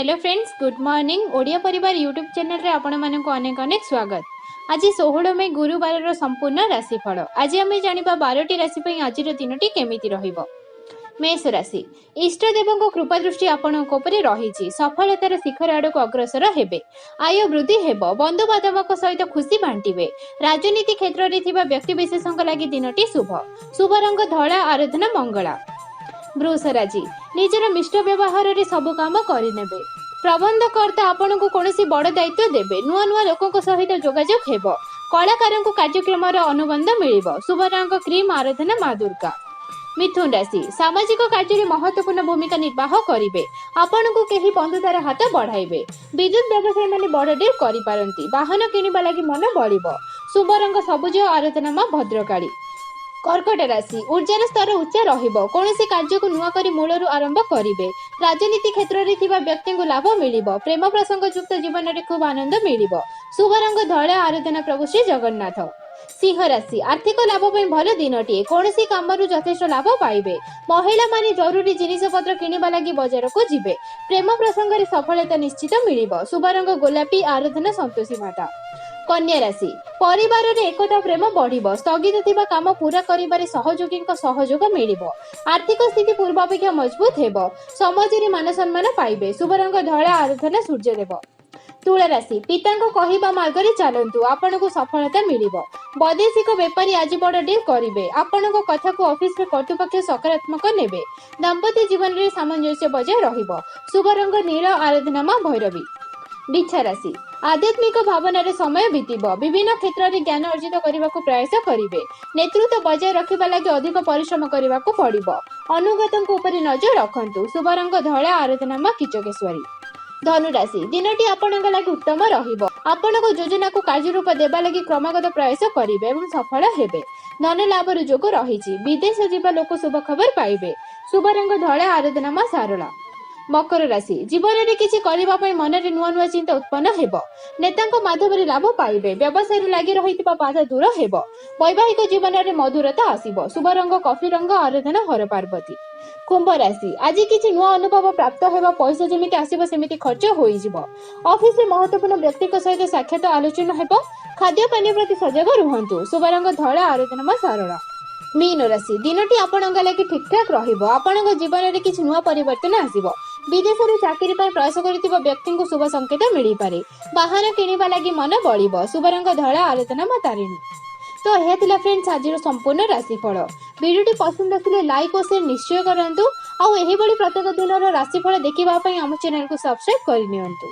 Hello friends, good morning. Odia ପରିବାର YouTube ଚ୍ୟାନେଲରେ ଆପଣମାନଙ୍କୁ ଅନେକ ଅନେକ ସ୍ୱାଗତ। ଆଜି 16 ମେ ଗୁରୁବାରର ସମ୍ପୂର୍ଣ୍ଣ ରାଶିଫଳ। ଆଜି ଆମେ ଜାଣିବା 12ଟି ରାଶି ପାଇଁ ଆଜିର ଦିନଟି କେମିତି ରହିବ। ମେଷ ରାଶି, ଇଷ୍ଟ ଦେବଙ୍କ କୃପା ଦୃଷ୍ଟି ଆପଣଙ୍କ ଉପରେ ରହିଛି। ସଫଳତାର ଶିଖର ଆଡ଼କୁ ଅଗ୍ରସର ହେବେ। ଆୟ ବୃଦ୍ଧି ହେବ। ବନ୍ଧୁବାନ୍ଧବଙ୍କ ସହିତ ଖୁସି ବାଣ୍ଟିବେ। ରାଜନୀତି କ୍ଷେତ୍ରରେ ଥିବା ବ୍ୟକ୍ତିବିଶେଷଙ୍କ ଲାଗି ଦିନଟି ଶୁଭ। ଶୁଭ ରଙ୍ଗ ଧଳା, ଆରାଧନା ମଙ୍ଗଳା। ବୃଷ ରାଶି, ନିଜର ମିଷ୍ଟ ବ୍ୟବହାରରେ ସବୁ କାମ କରିନେବେ। ପ୍ରବନ୍ଧକର୍ତ୍ତା ଆପଣଙ୍କୁ କୌଣସି ବଡ଼ ଦାୟିତ୍ୱ ଦେବେ। ନୂଆ ନୂଆ ଲୋକଙ୍କ ସହିତ ଯୋଗାଯୋଗ ହେବ। କଳାକାରଙ୍କୁ କାର୍ଯ୍ୟକ୍ରମର ଅନୁବନ୍ଧ ମିଳିବ। ଶୁଭ ରଙ୍ଗ କ୍ରିମ୍, ଆରାଧନା ମା ଦୁର୍ଗା। ମିଥୁନ ରାଶି, ସାମାଜିକ କାର୍ଯ୍ୟରେ ମହତ୍ୱପୂର୍ଣ୍ଣ ଭୂମିକା ନିର୍ବାହ କରିବେ। ଆପଣଙ୍କୁ କେହି ବନ୍ଧୁତାର ହାତ ବଢ଼ାଇବେ। ବିଦ୍ୟୁତ ବ୍ୟବସାୟୀମାନେ ବଡ଼ ଡିଲ୍ କରିପାରନ୍ତି। ବାହନ କିଣିବା ଲାଗି ମନ ବଳିବ। ଶୁଭ ରଙ୍ଗ ସବୁଜ, ଆରାଧନା ମା ଭଦ୍ରକାଳୀ। କର୍କଟ ରାଶି, ଉର୍ଜାର ସ୍ତର ଉଚ୍ଚ ରହିବ। କୌଣସି କାର୍ଯ୍ୟକୁ ନୂଆ କରି ମୂଳରୁ ଆରମ୍ଭ କରିବେ। ରାଜନୀତି କ୍ଷେତ୍ରରେ ଥିବା ବ୍ୟକ୍ତିଙ୍କୁ ଲାଭ ମିଳିବ। ପ୍ରେମ ପ୍ରସଙ୍ଗ ଯୁକ୍ତ ଜୀବନରେ ଖୁବ୍ ଆନନ୍ଦ ମିଳିବ। ଶୁଭ ରଙ୍ଗ ଧଳା, ଆରାଧନା ପ୍ରଭୁ ଶ୍ରୀ ଜଗନ୍ନାଥ। ସିଂହ ରାଶି, ଆର୍ଥିକ ଲାଭ ପାଇଁ ଭଲ ଦିନଟିଏ। କୌଣସି କାମରୁ ଯଥେଷ୍ଟ ଲାଭ ପାଇବେ। ମହିଳାମାନେ ଜରୁରୀ ଜିନିଷପତ୍ର କିଣିବା ଲାଗି ବଜାରକୁ ଯିବେ। ପ୍ରେମ ପ୍ରସଙ୍ଗରେ ସଫଳତା ନିଶ୍ଚିତ ମିଳିବ। ଶୁଭ ରଙ୍ଗ ଗୋଲାପୀ, ଆରାଧନା ସନ୍ତୋଷୀ ମାତା। କନ୍ୟା ରାଶି, ପରିବାରରେ ଏକତା ପ୍ରେମ ବଢିବ। ସ୍ଥଗିତ ଥିବା କାମ ପୂରା କରିବାରେ ସହଯୋଗୀଙ୍କ ସହଯୋଗ ମିଳିବ। ଆର୍ଥିକ ସ୍ଥିତି ପୂର୍ବାପେକ୍ଷା ମଜବୁତ ହେବ। ସମାଜରେ ମାନ ସମ୍ମାନ ପାଇବେ। ଶୁଭ ରଙ୍ଗ ଧଳା, ଆରାଧନା ସୂର୍ଯ୍ୟଦେବ। ତୁଳା ରାଶି, ପିତାଙ୍କ କହିବା ମାର୍ଗରେ ଚାଲନ୍ତୁ, ଆପଣଙ୍କୁ ସଫଳତା ମିଳିବ। ବୈଦେଶିକ ବେପାରୀ ଆଜି ବଡ଼ ଡିଲ୍ କରିବେ। ଆପଣଙ୍କ କଥାକୁ ଅଫିସରେ କର୍ତ୍ତୃପକ୍ଷ ସକାରାତ୍ମକ ନେବେ। ଦାମ୍ପତ୍ୟ ଜୀବନରେ ସାମଞ୍ଜସ୍ୟ ବଜାୟ ରହିବ। ଶୁଭ ରଙ୍ଗ ନୀଳ, ଆରାଧନା ମା ଭୈରବୀ। ବିଛା ରାଶି, ଆଧ୍ୟାତ୍ମିକ ଭାବନାରେ ସମୟ ବିତିବ। ବିଭିନ୍ନ କ୍ଷେତ୍ରରେ ଜ୍ଞାନ ଅର୍ଜିତ କରିବାକୁ ପ୍ରୟାସ କରିବେ। ନେତୃତ୍ୱ ବଜାୟ ରଖିବା ଲାଗି ଅଧିକ ପରିଶ୍ରମ କରିବାକୁ ପଡ଼ିବ। ଅନୁଗତଙ୍କ ଉପରେ ନଜର ରଖନ୍ତୁ। ଶୁଭ ରଙ୍ଗ ଧଳା, ଆରାଧନା ମା କିଚକେଶ୍ୱରୀ। ଧନୁରାଶି, ଦିନଟି ଆପଣଙ୍କ ଲାଗି ଉତ୍ତମ ରହିବ। ଆପଣଙ୍କ ଯୋଜନାକୁ କାର୍ଯ୍ୟରୂପ ଦେବା ଲାଗି କ୍ରମାଗତ ପ୍ରୟାସ କରିବେ ଏବଂ ସଫଳ ହେବେ। ଧନ ଲାଭର ଯୋଗ ରହିଛି। ବିଦେଶ ଯିବା ଲୋକ ଶୁଭ ଖବର ପାଇବେ। ଶୁଭ ରଙ୍ଗ ଧଳା, ଆରାଧନା ମା ଶାରଳା। ମକର ରାଶି, ଜୀବନରେ କିଛି କରିବା ପାଇଁ ମନରେ ନୂଆ ନୂଆ ଚିନ୍ତା ଉତ୍ପନ୍ନ ହେବ। ନେତାଙ୍କ ମାଧ୍ୟମରେ ଲାଭ ପାଇବେ। ବ୍ୟବସାୟରେ ଲାଗି ରହିଥିବା ବାଧା ଦୂର ହେବ। ବୈବାହିକ ଜୀବନରେ ମଧୁରତା ଆସିବ। ଶୁଭ ରଙ୍ଗ କଫି ରଙ୍ଗ, ଆରାଧନା ହର ପାର୍ବତୀ। କୁମ୍ଭ ରାଶି, ଆଜି କିଛି ନୂଆ ଅନୁଭବ ପ୍ରାପ୍ତ ହେବ। ପଇସା ଯେମିତି ଆସିବ ସେମିତି ଖର୍ଚ୍ଚ ହୋଇଯିବ। ଅଫିସରେ ମହତ୍ୱପୂର୍ଣ୍ଣ ବ୍ୟକ୍ତିଙ୍କ ସହିତ ସାକ୍ଷାତ ଆଲୋଚନା ହେବ। ଖାଦ୍ୟ ପାନୀୟ ପ୍ରତି ସଜାଗ ରୁହନ୍ତୁ। ଶୁଭ ରଙ୍ଗ ଧଳା, ଆରାଧନା ମା ଶାରଳା। ମୀନ ରାଶି, ଦିନଟି ଆପଣଙ୍କ ଲାଗି ଠିକଠାକ ରହିବ। ଆପଣଙ୍କ ଜୀବନରେ କିଛି ନୂଆ ପରିବର୍ତ୍ତନ ଆସିବ। ବିଦେଶରେ ଚାକିରି ପାଇଁ ପ୍ରୟାସ କରୁଥିବା ବ୍ୟକ୍ତିଙ୍କୁ ଶୁଭ ସଂକେତ ମିଳିପାରେ। ବାହନ କିଣିବା ଲାଗି ମନ ବଳିବ। ଶୁଭ ରଙ୍ଗ ଧଳା, ଆରାଧନା ମା ତାରିଣୀ। ତ ଏହା ଥିଲା ଫ୍ରେଣ୍ଡସ୍, ଆଜିର ସମ୍ପୂର୍ଣ୍ଣ ରାଶିଫଳ। ଭିଡ଼ିଓଟି ପସନ୍ଦ ଆସିଲେ ଲାଇକ୍ ଓ ସେୟାର ନିଶ୍ଚୟ କରନ୍ତୁ ଆଉ ଏହିଭଳି ପ୍ରତ୍ୟେକ ଦିନର ରାଶିଫଳ ଦେଖିବା ପାଇଁ ଆମ ଚ୍ୟାନେଲକୁ ସବସ୍କ୍ରାଇବ୍ କରିନିଅନ୍ତୁ।